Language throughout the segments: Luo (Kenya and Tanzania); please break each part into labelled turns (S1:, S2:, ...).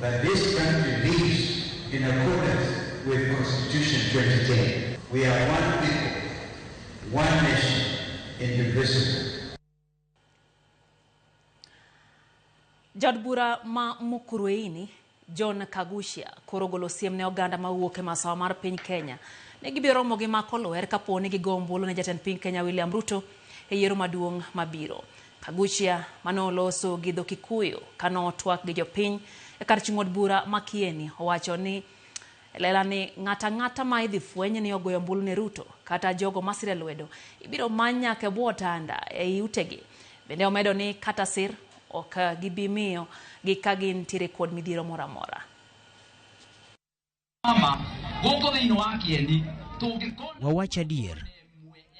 S1: that this country lives in accordance with Constitution 2010. We are one people, one nation, indivisible.
S2: Jaod bura ma Mukurweini, John Kaguchia, koro ogolo siem ne oganda mawuok e masawa mar piny Kenya ni gibiro romo gi mako lwer kapo ni gigo ombulu ne jatend piny Kenya William Ruto e yiero maduong' mabiro. Kaguchia mane oloso gi dho Kikuyu kane otwak gi jopiny e kar chung' od bura ma Kieni owacho ni e lela ni ng'ato ang'ata ma idhi fweny ni ogoyo ombulu ne Ruto kata jogo masire lwedo ibiro many nyaka e bwo otanda ei utegi. Bende omedo ni kata sir ok gibi miyo gi ka gintiere kod midhiero moro amora.
S3: Wawach adier,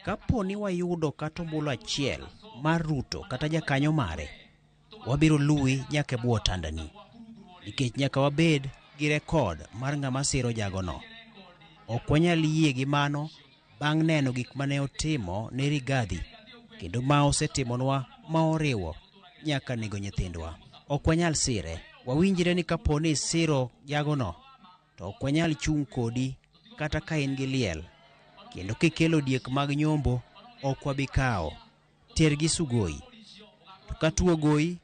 S3: kapo ni wayudo kata ombulu achiel mar Ruto kata jakanyo mare, wabiro luwi nyaka e bwo otandani. Nikech nyaka wabed gi rekod mar ng'ama siro jagono. Ok wanyal yie gi mano bang' neno gik mane otimo ne Rigathi kendo ma osetimonwa ma oriwo nyaka nego nyithindwa. Ok wanyal sire. Wawinjre ni kapo ni isiro jagono, to ok wanyal chung' kodi kata ka in gi liel. Kendo kikelo diek mag nyombo, ok wabi kawo. Tergi Sugoi. To ka tuo ogoyi,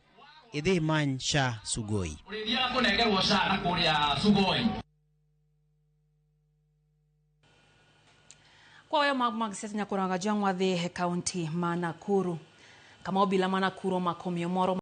S3: idhi imany SHA Sugoi.
S2: Kwaweyo mago mag siasa nyakoranga jwang' wadhi e kaunti ma Nakuru kama obila ma Nakuru omako miyo moro.